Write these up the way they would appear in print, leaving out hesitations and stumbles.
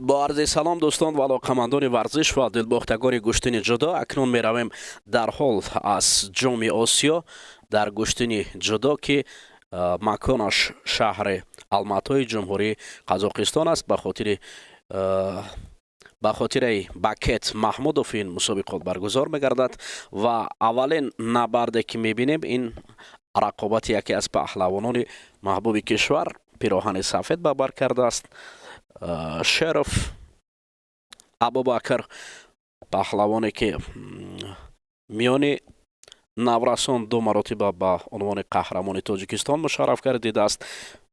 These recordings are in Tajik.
Бо арзи салом, дӯстон ва алоқамандони варзиш ва дилбохтагони гӯштини ҷудо. Акнун меравем дарҳол аз Ҷоми Осиё дар гӯштини ҷудо, ки маконаш шаҳри Алматои Ҷумҳурии Қазоқистон аст. Ба хотираи Бакет Маҳмудов ин мусобиқот баргузор мегардад ва аввалин набарде, ки мебинем, ин рақобати яке аз паҳлавонони маҳбуби кишвар, пироҳани сафед ба бар кардааст, Шеров Абубакр, паҳлавоне, ки миёни наврасон ду маротиба ба унвони қаҳрамони Тоҷикистон мушарраф гардидааст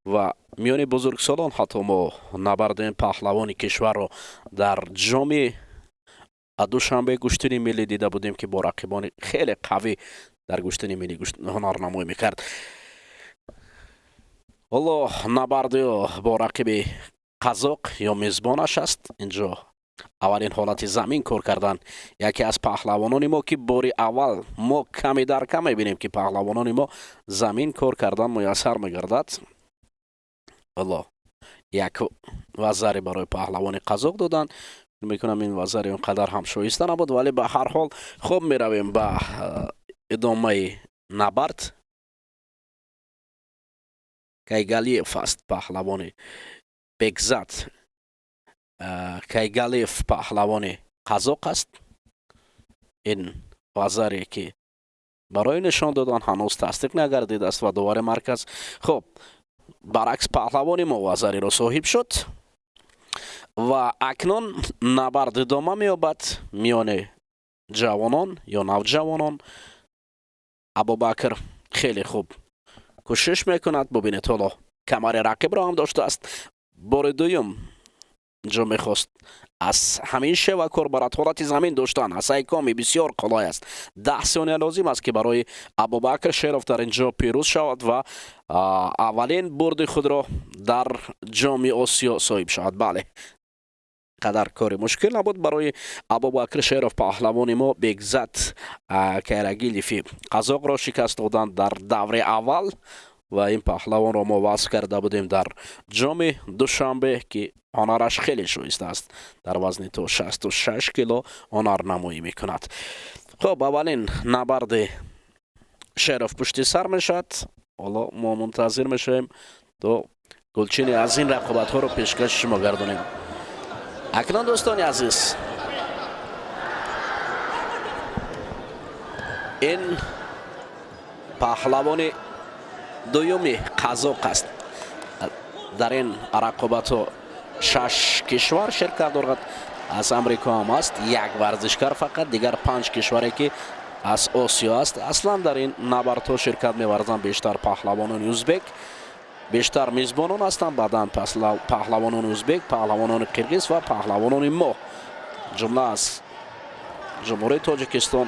ва миёни бузургсолон ҳатто мо набарди ин паҳлавони кишварро дар Ҷоми Душанбе гӯштини миллӣ дида будем, ки бо рақибони хеле қавӣ дар гӯштини миллӣ ҳунарнамоӣ мекард. Ҳоло набарди бо рақиби қазоқ ё мезбонаш аст. Инҷо аввалин ҳолати замин кор кардан яке аз паҳлавонони мо, ки бори аввал мо ками дар кам мебинем, ки паҳлавонони мо замин кор кардан муяссар мегардад. Ҳоло як вазаре барои паҳлавони қазоқ доданд. Мекунам, ин вазари он қадар ҳам шоиста набуд, вале ба ҳар ҳол, хуб, меравем ба идомаи набард. Кайгалиев аст паҳлавони Бекзат Кайгалиев, паҳлавони қазоқ аст. Ин вазаре, ки барои нишон додан, ҳанӯз тасдиқ нагардидааст ва довари марказ, хуб, баръакс, паҳлавони мо вазариро соҳиб шуд ва акнун набард идома меёбад миёни ҷавонон ё навҷавонон. Абубакр хеле хуб кӯшиш мекунад. Бубинед, ҳоло камари рақибро ҳам доштааст. Бори дуюм инҷо мехост аз ҳамин шева кор барад. Ҳолати замин доштан асайкоми бисёр қулай аст. 10 сония лозим аст, ки барои Абубакр Шеров дар инҷо пирӯз шавад ва аввалин бурди худро дар Ҷоми Осиё соҳиб шавад. Бале, қадар кори мушкил набуд барои Абубакр Шеров. Паҳлавони мо Бекзат Кайрагилифи қазоқро шикаст доданд дар даври аввал ва ин паҳлавонро мо васф карда будем дар Ҷоми Душанбе, ки ҳунараш хеле шоиста аст, дар вазни то 66 кило ҳунарнамоӣ мекунад. Хуб, аввалин набарди Шеров пушти сар мешавад. Ҳоло мо мунтазир мешавем, то гулчини аз ин рақобатҳоро пешкаши шумо гардонем. Акнун, дӯстони азиз, ин паҳлавони дуюми қазоқ аст. Дар ин рақобатҳо шаш кишвар ширкат дорад. Аз Амрико ҳам аст як варзишкар фақат, дигар панҷ кишваре, ки аз Осиё аст. Аслан дар ин набардҳо ширкат меварзанд бештар паҳлавонони узбек, бештар мизбонон ҳастанд, баъдан паҳлавонони узбек, паҳлавонони қирғиз ва паҳлавонони мо, ҷумла аз Ҷумҳурии Тоҷикистон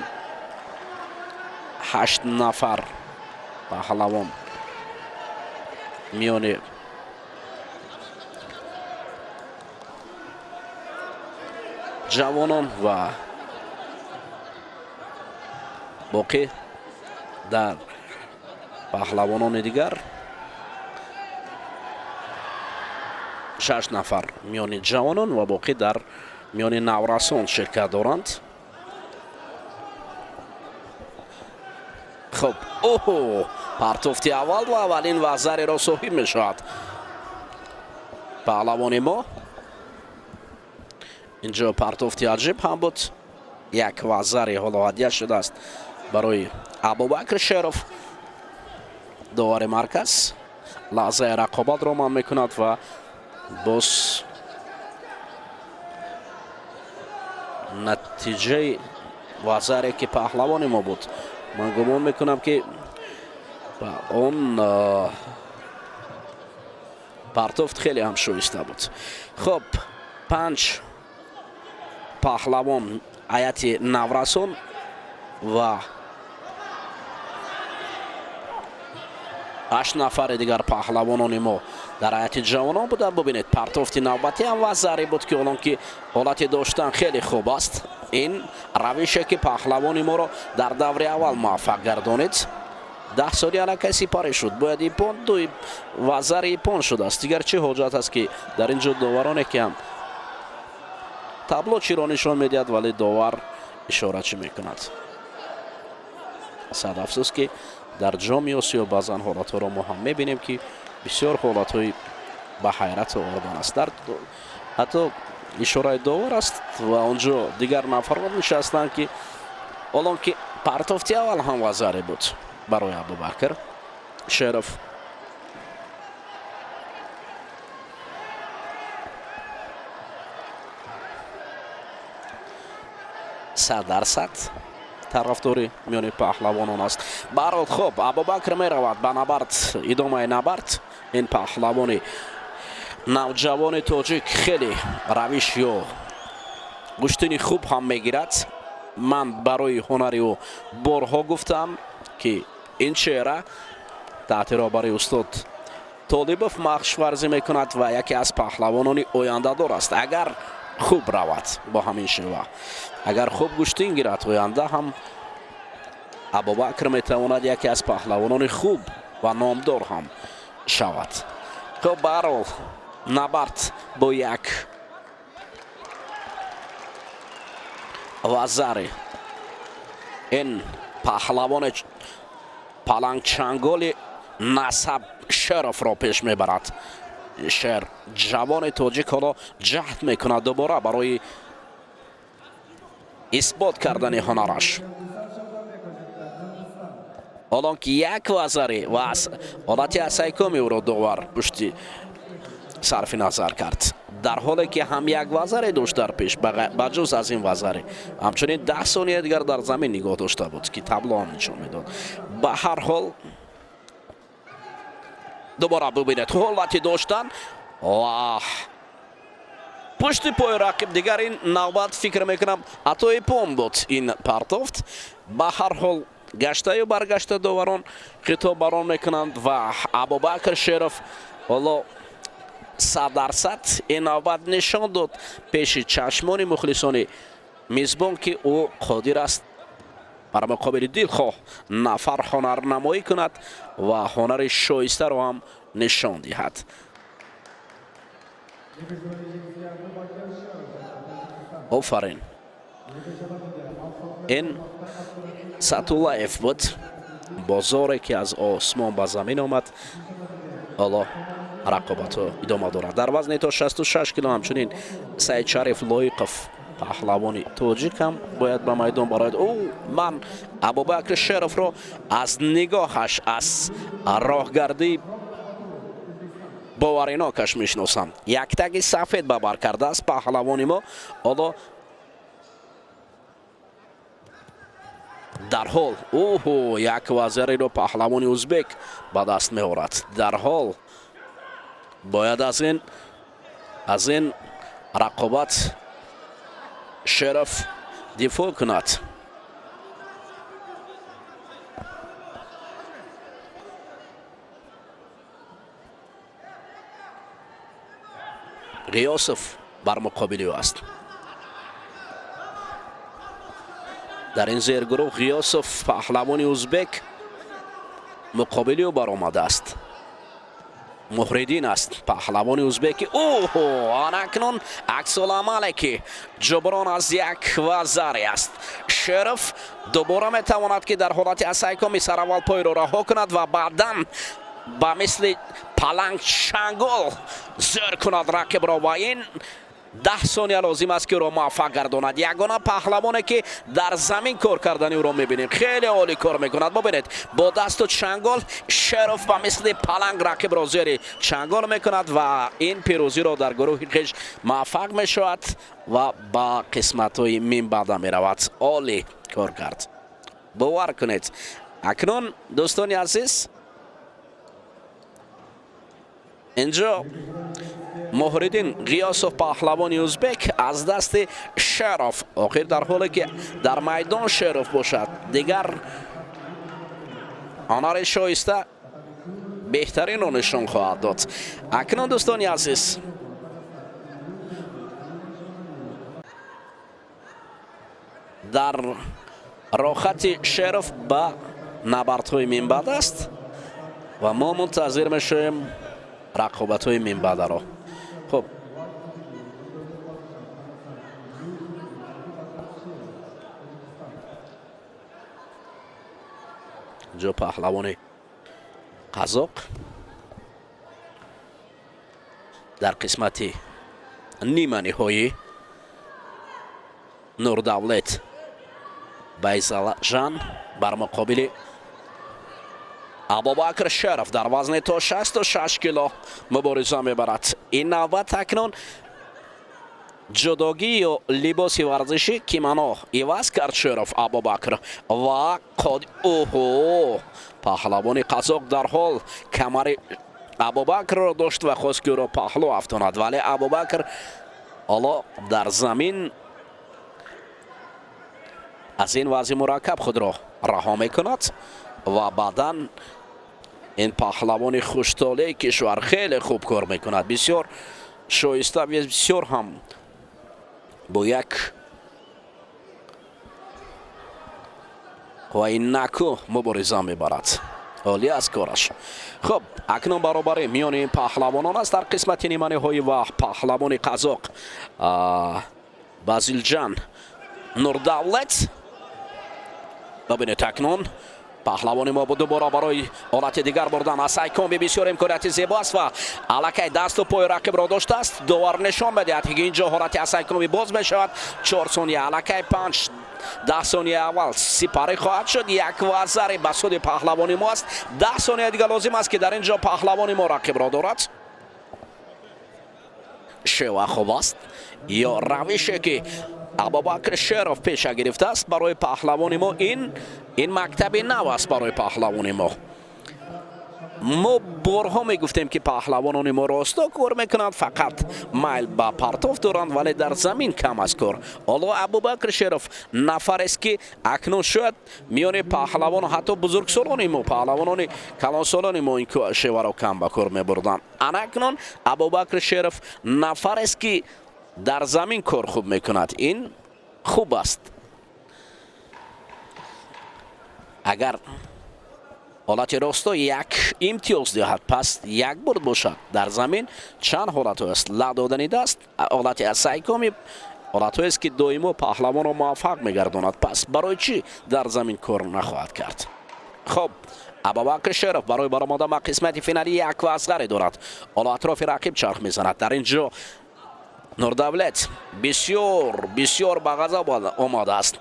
ҳашт нафар паҳлавон миёни ҷавонон ва боқӣ дар паҳлавонони дигар, шаш нафар миёни ҷавонон ва боқӣ дар миёни наврасон ширкат доранд. Хуб, оҳо, партофти аввал ва аввалин вазареро соҳиб мешавад паҳлавони мо. Инҷо партофти аҷиб ҳам буд. Як вазаре ҳоло ҳадя шудааст барои Абубакр Шеров. Довари марказ лаҳзаи рақобатро манъ мекунад ва боз натиҷаи вазаре, ки паҳлавони мо буд, ман гумон мекунам, ки он партофт хеле ҳам шоиста буд. Хуб, панҷ паҳлавон ҳайати наврасон ва ҳашт нафари дигар паҳлавонони мо дар ҳайати ҷавонон буданд. Бубинед, партофти навбатӣ ҳам вазаре буд, ки олон ки ҳолати доштан хеле хуб аст. Ин равише, ки паҳлавони моро дар даври аввал муваффақ гардонид. 10 сония аллакай сипарӣ шуд. Бояд иппон, ду вазари иппон шудааст. Дигар чӣ ҳоҷат аст, ки дар ин ҷо довароне, ки ҳам Табло чиро нишон медиҳад, вале довар ишора чӣ мекунад? Сад афсӯс, ки дар Ҷоми Осиё баъзан ҳолатҳоро мо ҳам мебинем, ки бисёр ҳолатҳои ба ҳайрат овардан аст. Дар ҳатто ишораи довар аст ва он ҷо дигар нафарот нишастанд, ки ҳолон ки партофти аввал ҳам вазаре буд барои Абубакр Шеров. Сад тарафдори миёни паҳлавонон аст. Баҳрҳол, хуб, Абубакр меравад ба набард, идомаи набард. Ин паҳлавони навҷавони тоҷик хеле равиш ё гӯштини хуб ҳам мегирад. Ман барои ҳунари ӯ борҳо гуфтам, ки ин чеҳра таҳти роҳбари устод Толибов машқварзӣ мекунад ва яке аз паҳлавонони ояндадор аст. Агар хуб равад бо ҳамин шева, агар хуб гӯштин гирад, оянда ҳам Абубакр метавонад яке аз паҳлавонони хуб ва номдор ҳам шавад. Хуб, баҳрҳол, набард бо як вазари ин паҳлавони палангчанголи насаб Шеровро пеш мебарад. Шер ҷавони тоҷик ҳоло ҷаҳд мекунад дубора барои исбот кардани ҳунараш. Ҳолон ки як вазари ва ҳолати асайкоми ӯро довар пушти сарфи назар кард, дар ҳоле ки ҳам як вазаре дошт дар пеш, ба ҷуз аз ин вазаре ҳамчунин 10 сония дигар дар замин нигоҳ дошта буд, ки табло ҳам нишон медод. Ба ҳар ҳол, дубора бубинед ҳолати доштан ва пушти пои рақиб. Дигар ин навбат фикр мекунам атои пом буд ин партофт. Ба ҳар ҳол, гаштаю баргашта доварон хитоб барон мекунанд ва Абубакр Шеров ҳоло 100% ин навбат нишон дод пеши чашмони мухлисони мизбон, ки ӯ қодир аст бар муқобили дилхоҳ нафар ҳунарнамоӣ кунад ва ҳунари шоистаро ҳам нишон диҳад. Офарин, ин Сатуллаев буд, бозоре ки аз осмон ба замин омад. Ҳоло рақобатҳо идома дорад. Дар вазни то 66 кило ҳамчунин Саидшариф Лоиқов паҳлавони тоҷик ҳам бояд ба майдон барояд. Ӯ ман Абубакр Шеровро аз нигоҳаш, аз роҳгардии боваринокаш мешиносам. Яктаги сафед ба бар кардааст паҳлавони мо. Ҳоло дарҳол оҳо як вазареро паҳлавони узбек ба даст меорад. Дарҳол бояд аз ин рақобат Шеров дифоъ кунад. Ғиёсов бар муқобили ӯ аст. Дар ин зергурӯҳ Ғиёсов паҳлавони узбек муқобили ӯ баромадааст. Муҳриддин аст паҳлавони узбеки. Оҳо, анакнун аксуламале ки ҷуброн аз як вазаре аст. Шеров дубора метавонад, ки дар ҳолати асайкоми сараввал пойро раҳо кунад ва баъдан ба мисли паланг чангол зӯр кунад рақибро ва ин 10 сония лозим аст, ки ӯро муваффақ гардонад. Ягона паҳлавоне ки дар замин кор кардани ӯро мебинем, хеле олӣ кор мекунад. Бубинед, бо дасту чангол Шеров ба мисли паланг рақибро зери чангол мекунад ва ин пирӯзиро дар гурӯҳи хеш муваффақ мешавад ва ба қисматҳои минбаъда меравад. Олӣ кор кард, бовар кунед. Акнун, дӯстони азиз, инҷо Муҳриддин Ғиёсов паҳлавони узбек аз дасти Шеров, охир дар ҳоле ки дар майдон Шеров бошад, дигар ҳунари шоиста беҳтаринро нишон хоҳад дод. Акнун, дӯстони азиз, дар рохати Шеров ба набардҳои минбаъд аст ва мо мунтазир мешавем рақобатҳои минбаъдаро. Хуб. Инҷо паҳлавони қазоқ дар қисмати нима ниҳоӣ Нурдавлет Байзалжан бар муқобили Абубакр Шеров дар вазни то 66 кило мубориза мебарад. Ин навбат акнун ҷудогӣ ё либоси варзишӣ кимоно иваз кард Шеров Абубакр ва оҳо, паҳлавони қазоқ дарҳол камари Абубакрро дошт ва хост, ки ӯро паҳлӯ афтонад, вале Абубакр ҳоло дар замин аз ин вазъи мураккаб худро раҳо мекунад ва баъдан ин паҳлавони хуштолеи кишвар хеле хуб кор мекунад, бисёр шоиста, бисёр ҳам бо як қувваи наку мубориза мебарад. Олӣ аст кораш. Хуб, акнун баробарӣ миёни ин паҳлавонон аст дар қисмати ниманиҳоӣ ва паҳлавони қазоқ Базилҷан Нурдавлет. Бибинед, акнун паҳлавони мо дубора барои ҳолати дигар бурдан аз сайкомби бисёр имконияти зебо аст ва аллакай дасту пои рақибро доштааст. Довар нишон медиҳад, ки инҷо ҳолати асайкомби боз мешавад. 4 сония, аллакай 5, 10 сония аввал сипарӣ хоҳад шуд. Як вазари ба суди паҳлавони мо аст. 10 сония дигар лозим аст, ки дар ин ҷо паҳлавони мо рақибро дорад. Шева хуб аст ё равише, ки Абубакр Шеров пеша гирифтааст барои паҳлавони мо, ин мактаби нав аст барои паҳлавони мо. Мо борҳо мегуфтем, ки паҳлавонони мо росто кор мекунанд, фақат майл ба партоф доранд, вале дар замин кам аст кор. Ҳоло Абубакр Шеров нафарест, ки акнун шояд миёни паҳлавону ҳатто бузургсолони мо, паҳлавонони калонсолони мо ин шеваро кам ба кор мебурданд. Ана акнун Абубакр Шеров нафарест, ки дар замин кор хуб мекунад. Ин хуб аст. Агар ҳолати росто як имтиёз диҳад, пас як бурд бошад. Дар замин чанд ҳолатҳо аст: ла додани даст, ҳолати асайкоми, ҳолатҳоест, ки доимо паҳлавонро муваффақ мегардонад. Пас барои чӣ дар замин кор нахоҳад кард? Хуб, Абубакр Шеров барои баромадан ба қисмати финалӣ як вазғаре дорад. Ҳоло атрофи рақиб чарх мезанад. Дар ин ҷо Нурдавлет бисёр, бисёр ба ғазаб омадааст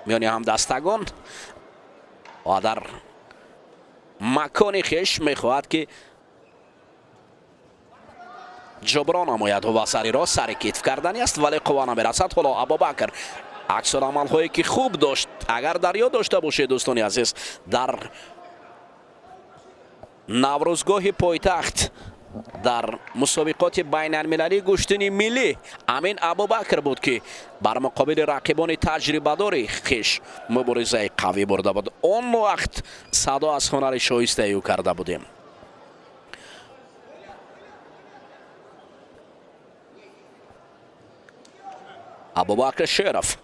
миёни ҳамдастагон ва дар макони хеш мехоҳад, ки ҷуброн намояд ва сари рост сари китф кардани аст, вале қувва намерасад. Ҳоло Абубакр аксуламалҳое, ки хуб дошт, агар дар ёд дошта бошед, дӯстони азиз, дар Наврӯзгоҳи пойтахт, дар мусобиқоти байналмилалии гӯштини миллӣ, амин Абубакр буд, ки бар муқобили рақибони таҷрибадори хеш муборизаи қавӣ бурда буд. Он вақт садо аз ҳунари шоистаи ӯ карда будем. Абубакр Шеров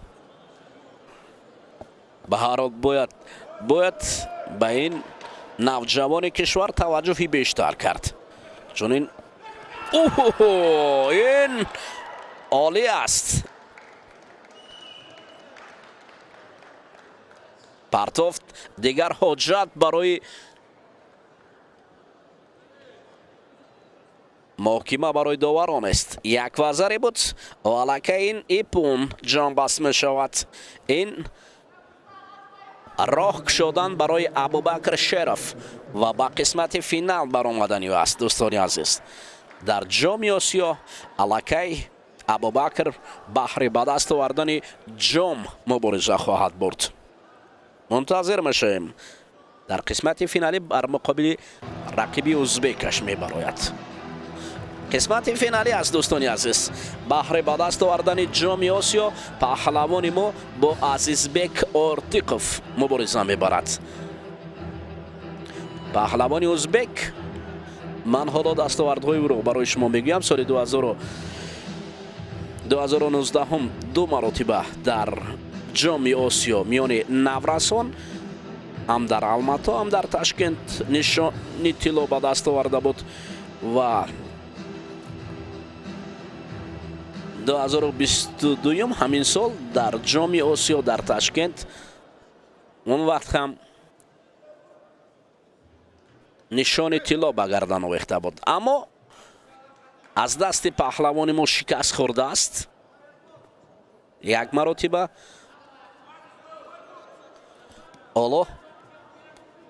ба ҳар ҳол бояд ба ин навҷавони кишвар таваҷҷӯҳи бештар кард, чун ин ин олӣ аст. Партофт, дигар ҳоҷат барои муҳокима, барои доварон аст. Як вазаре буд ва аллакай ин иппон ҷонбаст мешавад. Ин роҳ кушодан барои Абубакр Шеров ва ба қисмати финал баромадани ӯ аст. Дӯстони азиз, дар Ҷоми Осиё аллакай Абубакр баҳри ба даст овардани ҷом мубориза хоҳад бурд. Мунтазир мешавем. Дар қисмати финалӣ бар муқобили рақиби узбекаш мебарояд. Қисмати финалӣ аст, дӯстони азиз, баҳри ба даст овардани Ҷоми Осиё паҳлавони мо бо Азизбек Ортиқов мубориза мебарад, паҳлавони узбек. Ман ҳоло дастовардҳои ӯро барои шумо мегӯям. Соли 2019 ду маротиба дар Ҷоми Осиё миёни наврасон ҳам дар Алмато, ҳам дар Ташкент нишони тилло ба даст оварда буд ва 2022, ҳамин сол, дар Ҷоми Осиё дар Ташкент он вақт ҳам Нишони тилло ба гардан овехта буд, аммо аз дасти паҳлавони мо шикаст хӯрдааст як маротиба. Ҳоло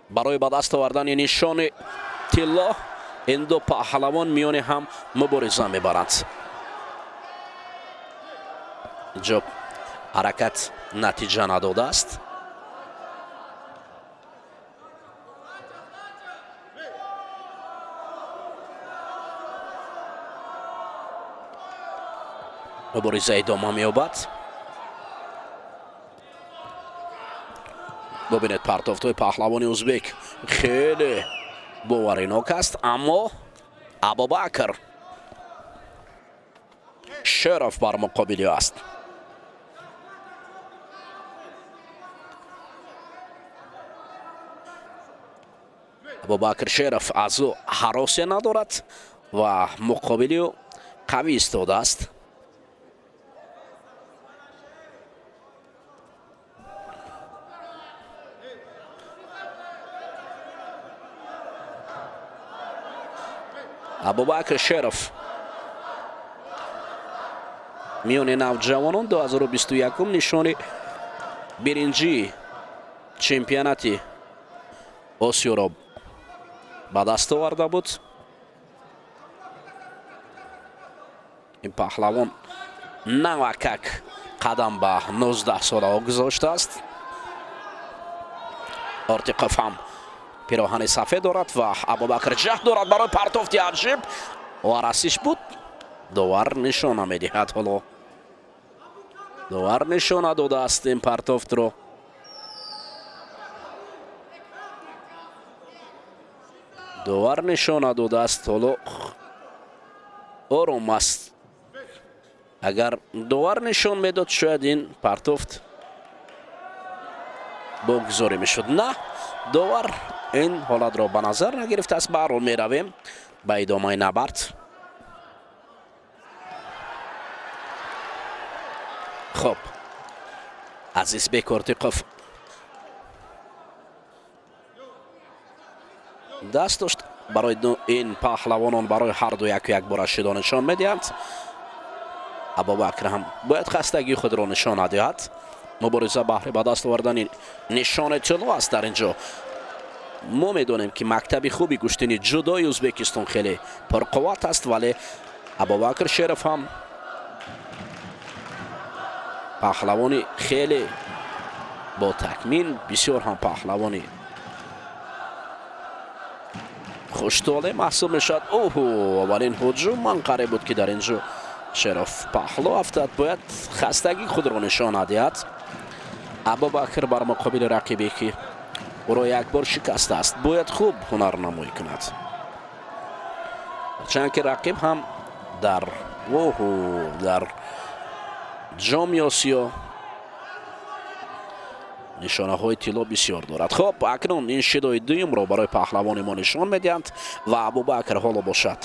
барои ба даст овардани нишони тилло ин ду паҳлавон миёни ҳам мубориза мебаранд. Инҷо ҳаракат натиҷа надодааст. Мубориза идома меёбад. Бубинед, партофтҳои паҳлавони узбек хеле боваринок аст, аммо Абубакр Шеров бар муқобили ӯ аст. Абубакр Шеров аз ӯ ҳаросе надорад ва муқобили ӯ қавӣ истодааст. Абубакр Шеров миёни навҷавонон 2021 нишони биринҷии чемпионати Осиёро ба даст оварда буд. Ин паҳлавон навакак қадам ба 19 солаҳо гузоштааст. Ортиқов ҳам пироҳани сафед дорад ва Абубакр ҷаҳд дорад барои партофти аҷиб ва расиш буд. Довар нишона медиҳад. Ҳоло довар нишона додааст ин партофтро. Довар нишона додааст. Ҳоло ором аст. Агар довар нишон медод, шояд ин партофт богузорӣ мешуд. На, довар ин ҳолатро ба назар нагирифтааст. Ба ҳар ҳол меравем ба идомаи набард. Хуб, Азизбек Ортиқов даст дошт барои ин паҳлавонон, барои ҳар ду яку як бора шидо нишон медиҳанд. Абубакр ҳам бояд хастагии худро нишон надиҳад. Мубориза баҳри ба даст овардани нишони тилло аст дар инҷо. Мо медонем, ки мактаби хуби гӯштини ҷудои Ӯзбекистон хеле пурқувват аст, вале Абубакр Шеров ҳам паҳлавони хеле бо такмин, бисёр ҳам паҳлавони хуштоле маҳсуб мешавад. Оҳу, аввалин ҳуҷум ман қариб буд, ки дар инҷо Шеров паҳлу афтад. Бояд хастагии худро нишон надиҳад. Абубакр бар муқобили рақибе, ки ӯро як бор шикастааст, бояд хуб ҳунарнамоӣ кунад. Ҳарчанд ки рақиб ҳам дар оҳу дар ҷоми Осиё нишонаҳои тилло бисёр дорад. Хуб, акнун ин шидои дуюмро барои паҳлавони мо нишон медиҳанд ва Абубакр ҳоло бошад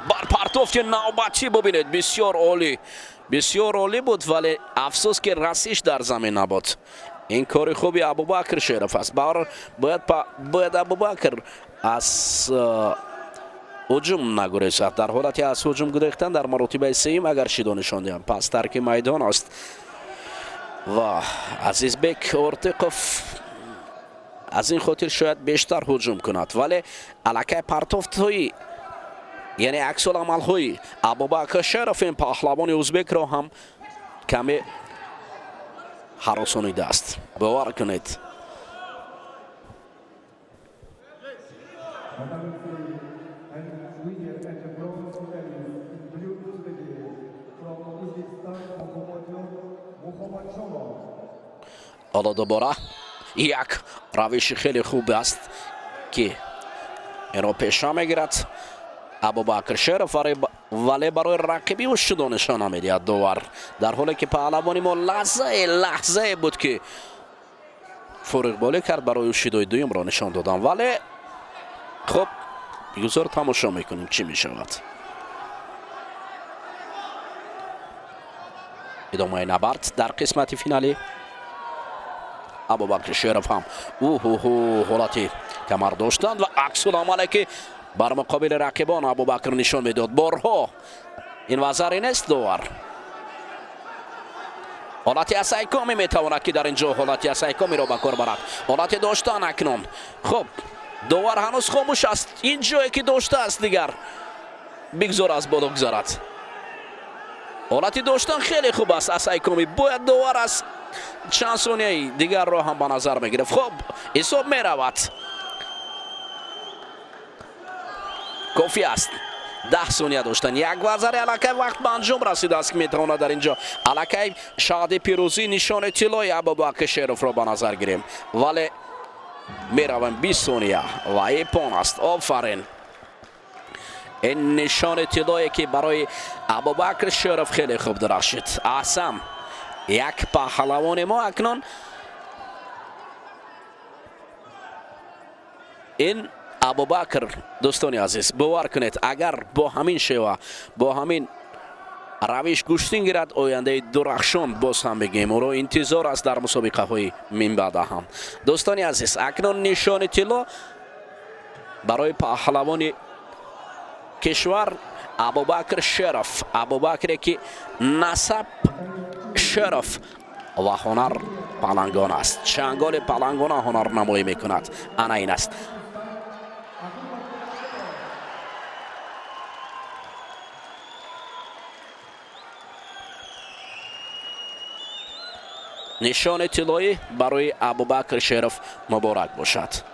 бар партофти навбатӣ. Бубинед, бисёр олӣ, бисёр олӣ буд, вале афсӯс, ки расиш дар замин набуд. Ин кори хуби Абубакр Шеров аст. Бояд Абубакр аз ҳуҷум нагурезад. Дар ҳолати аз ҳуҷум гурехтан дар маротибаи сеюм агар шидо нишон диҳанд, пас тарки майдон аст. Ва Азизбек Ортиқов аз ин хотир шояд бештар ҳуҷум кунад, вале аллакай партофтҳои, яъне аксуламалҳои Абубакр Шеров ин паҳлавони узбекро ҳам каме ҳаросонидааст. Бовар кунед. Ҳоло дубора як равиши хеле хуб аст, ки инро пеша мегирад Абубакр Шеров, вале барои рақиби ӯ шудо нишона медиҳад довар, дар ҳоле ки паҳлавони мо лаҳзае лаҳзае буд, ки фориғболӣ кард, барои ӯ шидои дуюмро нишон додам. Вале хуб, бигузор тамошо мекунем, чӣ мешавад. Идомаи набард дар қисмати финалӣ. Абубакр Шеров ҳам уҳуҳу ҳолати камар доштанд ва аксуламале ки бар муқобили рақибон Абубакр нишон медод. Борҳо ин вазаре нест довар. Ҳолати асайкоми метавонад ки дар ин ҷо ҳолати асайкомиро ба кор барад. Ҳолати доштан акнун. Хуб, довар ҳанӯз хомӯш аст. Ин ҷое ки доштааст дигар бигзор аз боло гузарад. Ҳолати доштан хеле хуб аст асайкоми. Бояд довар аз чанд сонияи дигарро ҳам ба назар мегирифт. Хуб, ҳисоб меравад. Кофӣ аст. 10 сония доштан. Як вазари аллакай вақт ба анҷом расидааст ки метавонад дар ин ҷо аллакай шаҳди пирӯзӣ нишони тиллои Абубакр Шеровро ба назар гирем. Вале меравем 20 сония ва ипон аст. Офарин. Ин нишони тиллое ки барои Абубакр Шеров хеле хуб дурахшид. Аҳсан. Як паҳлавони мо акнун ин Абубакр, дӯстони азиз, бовар кунед, агар бо ҳамин шева, бо ҳамин равиш гӯштин гирад, ояндаи дурахшон боз ҳам мегӯем ӯро интизор аст дар мусобиқаҳои минбаъда ҳам. Дӯстони азиз, акнун нишони тилло барои паҳлавони кишвар Абубакр Шеров. Абубакре ки насаб Шеров ва ҳунар палангон аст. Чанголи палангона ҳунарнамоӣ мекунад. Ана ин аст. Нишони тиллоӣ барои Абубакр Шеров муборак бошад.